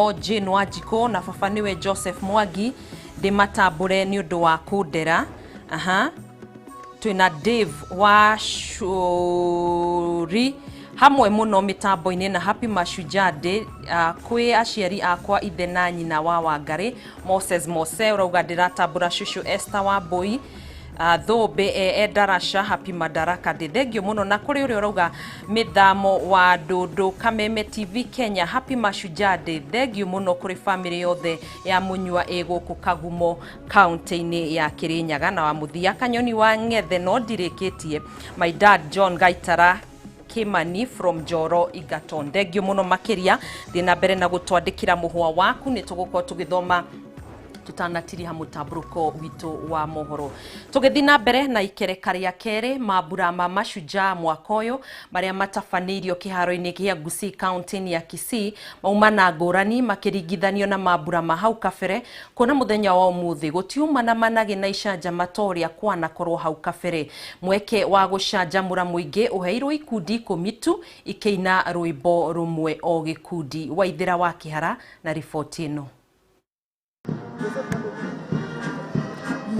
Jane Wanjikũ na baba nĩwe Joseph Mwangi, ndĩmatambũre nĩ ũndũ wa kũndera. Aha. Twĩna Dave wa Shuri hamwe mũno mĩtambo-inĩ na Happy Mashujaa Day kwĩ aciari akwa ithe na nyina wa Wangarĩ. Moses Mose ũrauga ndĩratambũra cũcũ Esther Wambui, Thũmbĩ e Ndarasha, Happy Madaraka Day. Thengio mũno. Na kũrĩ ũrĩa ũrauga mĩthamo wa Ndũndũ Kameme TV Kenya, Happy Mashujaa Day. Thengio mũno kũrĩ famĩlĩ yothe ya Mũnyua ĩ gũkũ Kagumo kaunti-inĩ ya Kirinyaga. Na wa mũthia Kanyoni wa Ng'ethe, no ndirĩkĩtie, my dad John Gaitara Kimani from Njoro Igaton. Thengio mũno makĩria. Thiĩ na mbere na gũtwandĩkĩra mũhwa waku, nĩ tũgũkorwo tũgĩthoma tutanatiriha mũtambũrũko witũ wa mohoro. Tũgĩthiĩ na mbere na ikereka rĩa kerĩ, mambura ma Mashujaa mwaka ũyũ marĩa matabanĩirio kĩharo-inĩ kĩa Gusii kaunti-inĩ ya Kisii mauma na ngũrani makĩringithanio na mambura ma hau kabere, kuona mũthenya wa ũmũthĩ gũtiuma na managĩ na icanjama ta ũrĩa kwanakorwo hau kabere. Mweke wa gũcanjamũra mũingĩ ũheirwo ikundi 10 tu ikĩina rwĩmbo rũmwe o gĩkundi. Waithĩra wa Kĩhara na riboti ĩno.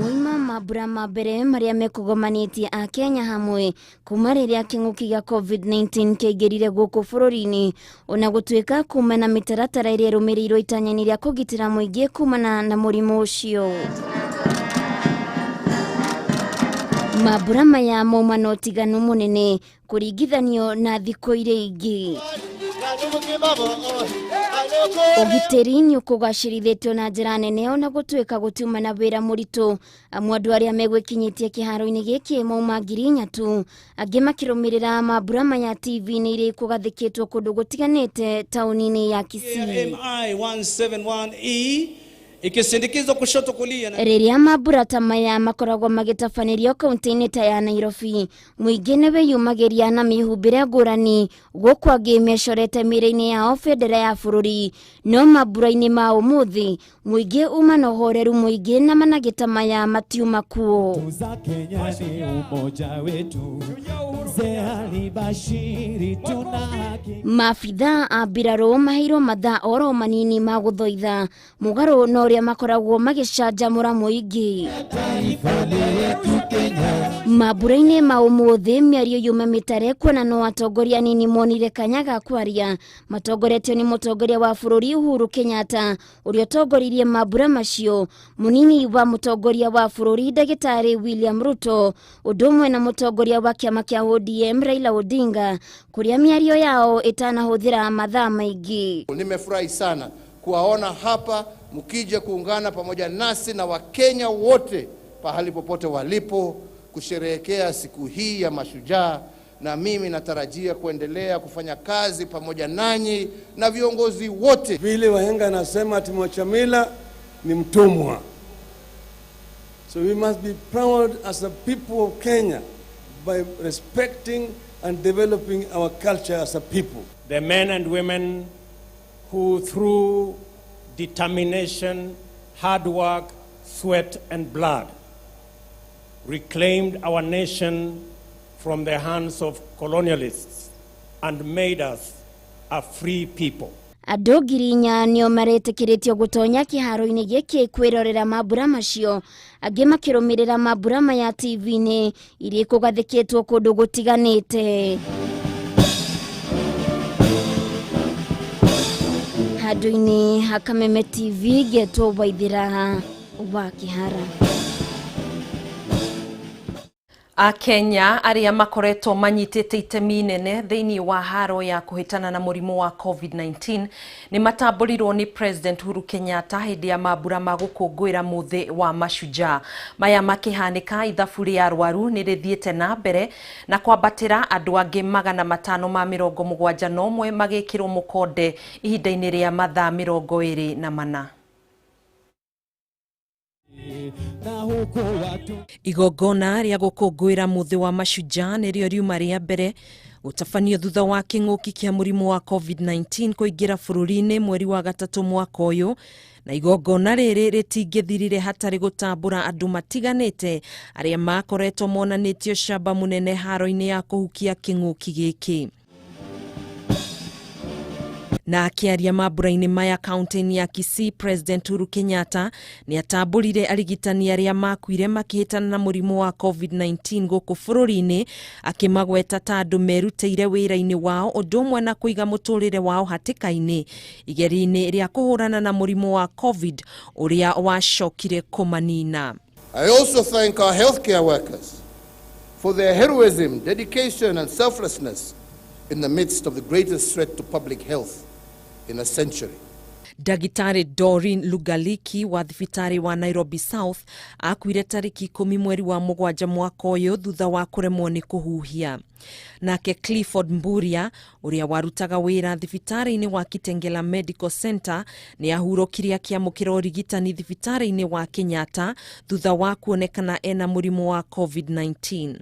Moima mambura ma mbere marĩa mekũgomanĩtie a Kenya hamwe kuma rĩrĩa kĩng'ũki gĩa COVID-19 kĩaingĩrire gũkũ bũrũri-inĩ, ona gũtuĩka kuma na mĩtaratara ĩrĩa ĩrũmĩrĩirwo itanya-inĩ rĩa kũgitĩra mũingĩ kumana na mũrimũ ũcio. Mambura maya mauma na ũtiganu mũnene kũringithanio na thikũ iria ingĩ. Ũgitĩri nĩ ũkũgacĩrithĩtio na njĩra nene ona gũtuĩka gũtiuma na wĩra mũritũ, amu andũ arĩa megwĩkinyĩtie kĩharo-inĩ gĩkĩ mauma 4,000 tu, angĩ makĩrũmĩrĩra mambura maya TV-inĩ iria ikũgathĩkĩtwo kũndũ gũtiganĩte taũni-inĩ ya Kisii. MI 171E ikisindikizwa kushoto kulia na Rĩrĩa mambura ta maya makoragwo magĩtabanĩrio kaunti-inĩ ta ya Nairobi, mũingĩ nĩ wĩyumagĩria na mĩhumbĩre ngũrani, gũkũ angĩ mecorete mĩĩrĩ-inĩ yao bendera ya bũrũri. No mambura-inĩ ma ũmũthĩ mũingĩ uma na ũhoreru mũingĩ na managĩ ta maya matiuma kuo. Za Kenya ni umoja wetu, Mzee Ali Bashiri tuna haki. Maabithaa a mbirarũ maheirwo mathaa oro manini ma gũthoitha mũgarũ na ũrĩa makoragwo magĩcanjamũra mũingĩ. Taifa letu Kenya. Mambura-inĩ ma ũmũthĩ mĩario yuma mĩtare kuona no atongoria anini monire kanya ga kwaria, matongoretio nĩ mũtongoria wa bũrũri Uhuru Kenyatta ũrĩa ũtongoririe mambura macio, mũnini wa mũtongoria wa bũrũri ndagĩtarĩ William Ruto, ũndũ ũmwe na mũtongoria wa kĩama kĩa ODM Raila Odinga, kũrĩa mĩario yao ĩtanahũthĩra mathaa maingĩ. Nimefurahi sana kuwaona hapa mkija kuungana pamoja nasi na Wakenya wote pahali popote walipo kusherehekea siku hii ya Mashujaa, na mimi natarajia kuendelea kufanya kazi pamoja nanyi na viongozi wote. Vile wahenga nasema ati mwacha mila ni mtumwa. So we must be proud as a people of Kenya by respecting and developing our culture as a people. The men and women who through determination, hard work, sweat and blood reclaimed our nation from the hands of colonialists and made us a free people. Andũ 4,000 nĩo maretĩkĩrĩtio gũtonya kĩharo-inĩ gĩkĩ kwĩrorera mambura macio, angĩ makĩrũmĩrĩra mambura maya TV-inĩ iria ikũgathĩkĩtwo kũndũ gũtiganĩte. Handũ-inĩ ha Kameme TV ngetwo Waithĩra wa Kĩhara. Akenya arĩa makoretwo manyitĩte itemi inene thĩinĩ wa haro ya kũhĩtana na mũrimũ wa COVID-19 nĩ matambũrirwo nĩ President Uhuru Kenyatta hĩndĩ ya mambura ma gũkũngũĩra mũthĩ wa Mashujaa. Maya makĩhanĩka ithabu rĩa arwaru nĩ rĩthiĩte na mbere na kwambatĩra, andũ angĩ 571 magĩkĩrwo mũkonde ihinda-inĩ rĩa mathaa 24. Igongona rĩa gũkũngũĩra mũthĩ wa Mashujaa nĩrĩo riuma rĩa mbere gũtabanio thutha wa kĩng'ũki kĩa mũrimũ wa COVID-19 kũingĩra bũrũri-inĩ mweri wa gatatũ mwaka ũyũ, na igongona rĩrĩ rĩtingĩthirire hatarĩ gũtambũra andũ matiganĩte arĩa makoretwo monanĩtio camba mũnene haro-inĩ ya kũhukia kĩng'ũki gĩkĩ. Na akĩaria mambura-inĩ maya kaunti-inĩ ya Kisii, President Uhuru Kenyatta nĩ atambũrire arigitani arĩa makuire makĩhĩtana na mũrimũ wa COVID-19 gũkũ bũrũri-inĩ, akĩmagweta ta andũ merutĩire wĩra-inĩ wao ũndũ ũmwe na kũiga mũtũrĩre wao hatĩka-inĩ igeria-inĩ rĩa kũhũrana na mũrimũ wa COVID ũrĩa wacokire kũmanina. I also thank our healthcare workers for their heroism, dedication, and selflessness in the midst of the greatest threat to public health in a century. Ndagĩtarĩ Doreen Lugaliki wa thibitarĩ wa Nairobi South akuire tarĩki 10 mweri wa 7 mwaka ũyũ thutha wa kũremwo nĩ kũhuhia. Nake Clifford Mburia ũrĩa warutaga wĩra thibitarĩ-inĩ wa Kitengela Medical Center nĩ ahurũkire akĩamũkĩra ũrigitani thibitarĩ-inĩ wa Kenyatta thutha wa kuonekana ena mũrimũ wa COVID-19.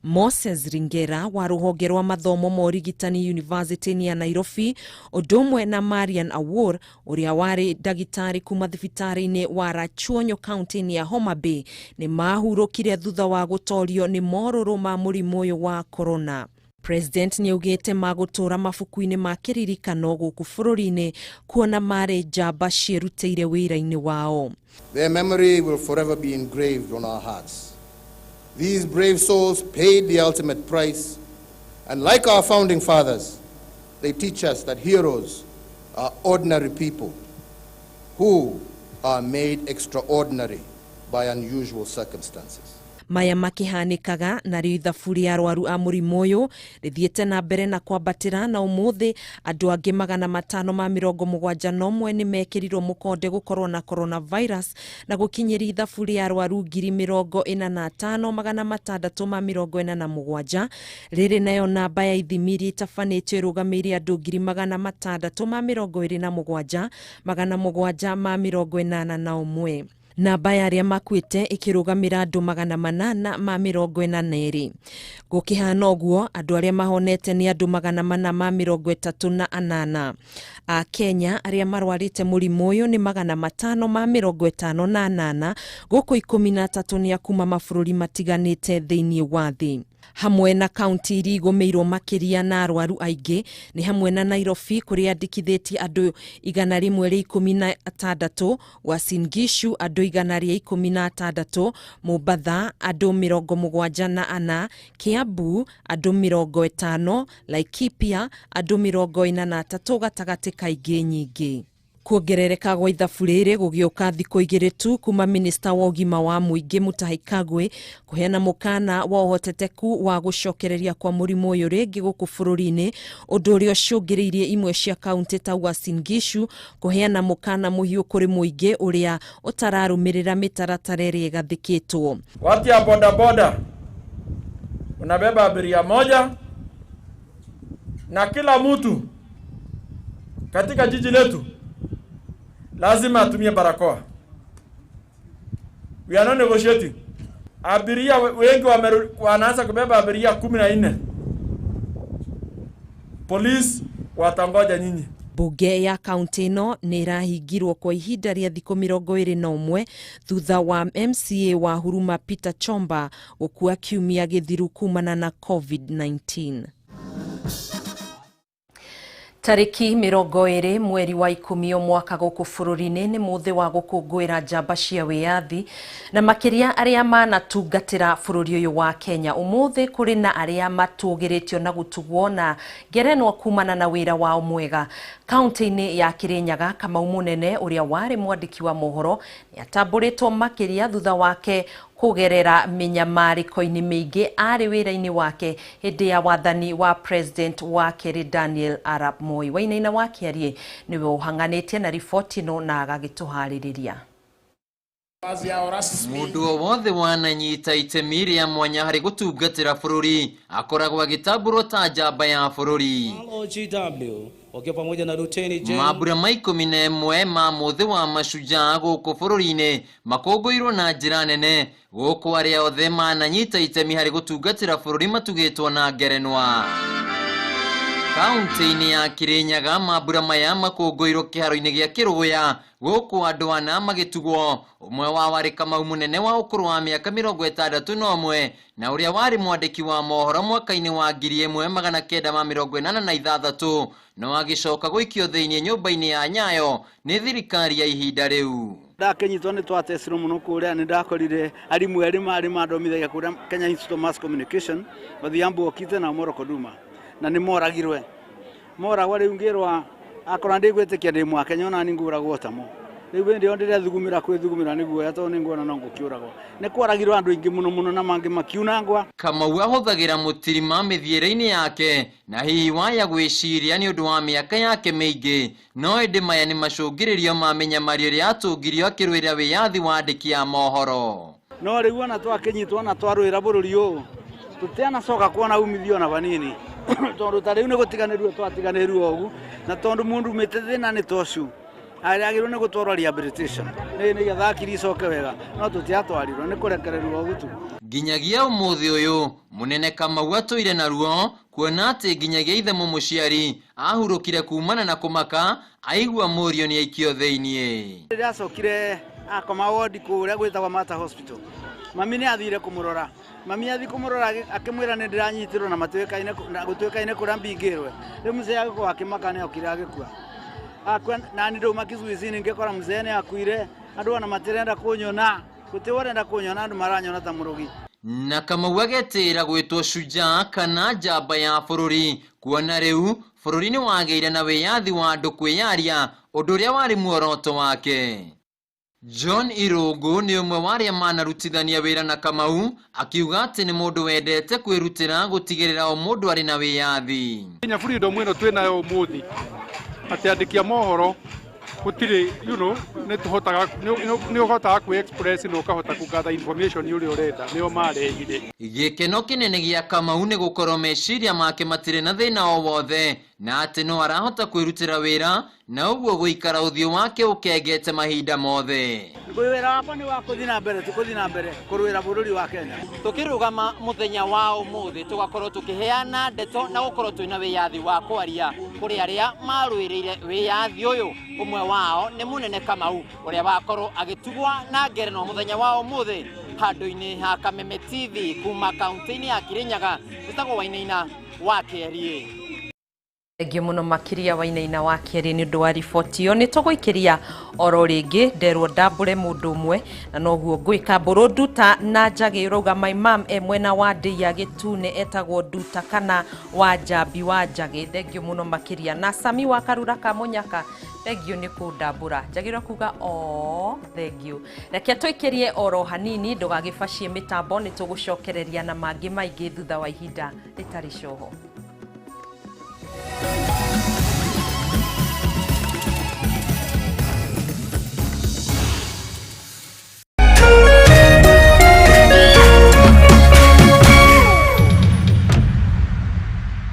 Moses Ringera wa rũhonge rwa mathomo ma ũrigitani University ya Nairobi ũndũ ũmwe na Marian Awor ũrĩa warĩ ndagĩtarĩ kuma thibitarĩ-inĩ wa Rachuonyo kaunti-inĩ ya Homa Bay nĩ mahurũkire thutha wa gũtorio nĩ morũrũ ma mũrimũ ũyũ wa corona. President nĩ augĩte magũtũra mabuku-inĩ ma kĩririkano gũkũ bũrũri-inĩ kuona marĩ njamba ciĩrutĩire wĩra-inĩ wao. Their memory will forever be engraved on our hearts. These brave souls paid the ultimate price, and like our founding fathers, they teach us that heroes are ordinary people who are made extraordinary by unusual circumstances. Maya makĩhanĩkaga narĩo ithabu rĩa arwaru a mũrimũ ũyũ rĩthiĩte na mbere na kwambatĩra, na ũmũthĩ andũ angĩ 571 nĩ mekĩrirwo mũkonde gũkorwo na coronavirus na gũkinyĩria ithabu rĩa arwaru 45,647. Rĩrĩ nayo namba ya ithimi iria itabanĩtio ĩrũgamĩrĩire andũ 627,781. Namba ya arĩa makuĩte ĩkĩrũgamĩra andũ 842. Gũkĩhana ũguo, andũ arĩa mahonete nĩ andũ 438. A Kenya arĩa marwarĩte mũrimũ ũyũ nĩ 558, gũkũ 13 nĩ a kuma mabũrũri matiganĩte thĩinĩ wa thĩ. Hamwe na kaunti iria igũmĩirwo makĩria na arwaru aingĩ nĩ hamwe na Nairobi kũrĩa andĩkithĩtie andũ 116, Uasin Gishu andũ 116, Mombatha andũ 74, Kiambu andũ 50, Laikipia andũ 43 gatagatĩ ka ingĩ nyingĩ. Kuongerereka gwa ithabu rĩrĩ gũgĩũka thikũ 2 tu kuma minista wa ũgima wa mũingĩ Mutahi Kagwe kũheana mũkana wa ũhotekeku wa gũcokereria kwa mũrimũ ũyũ rĩngĩ gũkũ bũrũri-inĩ, ũndũ ũrĩa ũcũngĩrĩirie imwe cia kaunti ta Uasin Gishu kũheana mũkana mũhiũ kũrĩ mũingĩ ũrĩa ũtararũmĩrĩra mĩtaratara ĩrĩa ĩgathĩkĩtwo. Watu ya bodaboda unabeba abiria moja, na kila mtu katika jiji letu lazima atumie barakoa. We are not negotiating. Abiria wengi wanaanza kubeba abiria 14. Police watangoja nyinyi. Bunge ya kaunti ĩno nĩ ĩrahingirwo kwa ihinda rĩa thikũ 21 thutha wa MCA wa Huruma Peter Chomba gũkua kiumia gĩthiru kumana na COVID-19. Tarĩki 20 mweri wa 10 o mwaka gũkũ bũrũri-inĩ nĩ mũthĩ wa gũkũngũĩra njamba cia wĩyathi na makĩria arĩa manatungatĩra bũrũri ũyũ wa Kenya. Ũmũthĩ kũrĩ na arĩa matũgĩrĩtio na gũtugwo na ngerenwa kumana na wĩra wao mwega. Kaunti-inĩ ya Kirinyaga, Kamau Mũnene ũrĩa warĩ mwandĩki wa mohoro nĩ atambũrĩtwo makĩria thutha wake kũgerera mĩnyamarĩko-inĩ mĩingĩ arĩ wĩra-inĩ wake hĩndĩ ya wathani wa President wa kerĩ Daniel Arap Moi. Wainaina wa Kĩarie nĩwe ũhang'anĩtie na riboti ĩno na agagĩtũharĩrĩria. Mũndũ o wothe wananyita itemi rĩa mwanya harĩ gũtungatĩra bũrũri akoragwo agĩtambũrwo ta njamba ya bũrũri. OGW wakiwa pamoja na Luteni Jane. Mambura ma 11 ma mũthĩ wa mashujaa gũkũ bũrũri-inĩ makũngũĩirwo na njĩra nene gũkũ arĩa othe mananyita itemi harĩ gũtungatĩra bũrũri matugĩtwo na ngerenwa. Kaunti-inĩ ya Kirinyaga mambura maya makũngũĩirwo kĩharo-inĩ gĩa Kĩrũgũya gũkũ andũ ana magĩtugwo. Ũmwe wao arĩ Kamau mũnene wa ũkũrũ wa mĩaka 61 na ũrĩa warĩ mwandĩki wa mohoro mwaka-inĩ wa 1986 no agĩcoka gũikio thĩinĩ nyũmba-inĩ ya Nyayo nĩ thirikari ya ihinda rĩu. Ndakinyitwo nĩ twatecirwo mũno kũrĩa nĩ ndakorire arimũ erĩ marĩ mandomithagia kũrĩa Kenya Institute of Mass Communication, Odhiambo Okite na Omoro Koduma, na nĩ moragirwe. Moragwa rĩu ngĩrwa akorwo ndigwĩtĩkia ndĩ Mwakenya ona ni ngũragwo tamo. Rĩu hĩndĩ ĩyo ndĩrethugumĩra kwĩthugumĩra nĩ guoya tondũ nĩ nguona no ngũkĩũragwo. Nĩ kwaragirwo andũ aingĩ mũno mũno na mangĩ makiunangwa. Kamau ahũthagĩra mũtirima mĩthiĩre-inĩ yake na hihi waya gwĩciria nĩ ũndũ wa mĩaka yake mĩingĩ, no ĩndĩ maya nĩ macũngĩrĩrio ma mĩnyamario ĩrĩa atũngirio akĩrũĩrĩra wĩyathi wa andĩki a mohoro. No rĩu ona twakĩnyitwo na twarũĩra bũrũri ũyũ tũtianacoka kuona umithio ona vanini tondũ ta rĩu nĩ gũtiganĩrwo twatiganĩrwo ũguo, na tondũ mũndũ umĩte thĩna-inĩ ta ũcio agĩrĩirwo nĩ gũtwarwo rehabilitation nĩ nĩgetha akiri icoke wega, no tũtiatwarirwo nĩ kũrekererwo ũguo tu. Nginyagia ũmũthĩ ũyũ mũnene Kamau atũire na ruo kuona atĩ nginyagia ithe mũmũciari ahurũkire kumana na kũmaka aigua mũriũ nĩ aikio thĩinĩ. Rĩrĩa acokire akoma wodi kũrĩa gwĩtagwo Mater Hospital, mami nĩ athire kũmũrora. Mami athi kũmũrora akĩmwĩra nĩ ndĩranyitirwo na matuĩkaine na gũtuĩkaine kũrĩa mbingĩrwe. Rĩu mzee agĩkorwo akĩmaka nĩ okire agĩkua. Akua nani ndauma kizuizi-inĩ ngĩkora mzee nĩ akuire, andũ ona matirenda kũnyona, gũtirĩ ũrenda kũnyona, andũ maranyona ta mũrogi. Na Kamau agetĩĩra gwĩtwo shujaa kana njamba ya bũrũri kuona rĩu bũrũri nĩ wagĩire na wĩyathi wa andũ kwĩyaria ũndũ ũrĩa warĩ muoroto wake. John Irũngũ nĩ ũmwe wa arĩa manarutithania wĩra na Kamau akiuga atĩ nĩ mũndũ wendete kwĩrutĩra gũtigĩrĩra o mũndũ arĩ na wĩyathi. Nginya freedom ĩno twĩnayo ũmũthĩ atĩ andĩki a mohoro gũtirĩ, you know, nĩ tũhotaga nĩ ũhotaga kwĩ express na ũkahota kũgather information ũrĩa ũrenda, nĩo marehire. Gĩkeno kĩnene gĩa Kamau nĩ gũkorwo meciria make matirĩ na thĩna o wothe na atĩ no arahota kwĩrutĩra wĩra na ũguo gũikara ũthiũ wake ũkengete mahinda mothe. Wĩra wakwa nĩ wa kũthiĩ na mbere, tũkũthiĩ na mbere kũrũĩra bũrũri wa Kenya. Tũkĩrũgama mũthenya wa ũmũthĩ tũgakorwo tũkĩheana ndeto na gũkorwo twĩna wĩyathi wa kwaria kũrĩ arĩa marũĩrĩire wĩyathi ũyũ. Ũmwe wao nĩ mũnene Kamau ũrĩa wakorwo agĩtugwo na ngerenwa mũthenya wa ũmũthĩ handũ-inĩ ha Kameme TV kuma kaunti-inĩ ya Kirinyaga. Wĩtagwo Wainaina wa Kĩeriĩ. Thengiũ mũno makĩria Wainaina wa Kĩeriĩ nĩ ũndũ wa riboti ĩyo. Nĩ tũgũikĩria oro rĩngĩ nderwo ndambũre mũndũ ũmwe na noguo ngwĩka. Mbũrũ Nduta na Njagĩ ũrauga my mom e mwena wa Ndĩia Gĩtune etagwo Nduta kana wa Njambi wa Njagĩ. Thengiũ mũno makĩria. Na Sami wa Karura ka Mũnyaka, thengiũ nĩ kũndambũra. Njagĩrĩirwo kuga o thengiũ. Reke tũikĩrie oro hanini ndũgagĩbacie mĩtambo, nĩ tũgũcokereria na mangĩ maingĩ thutha wa ihinda rĩtarĩ coho.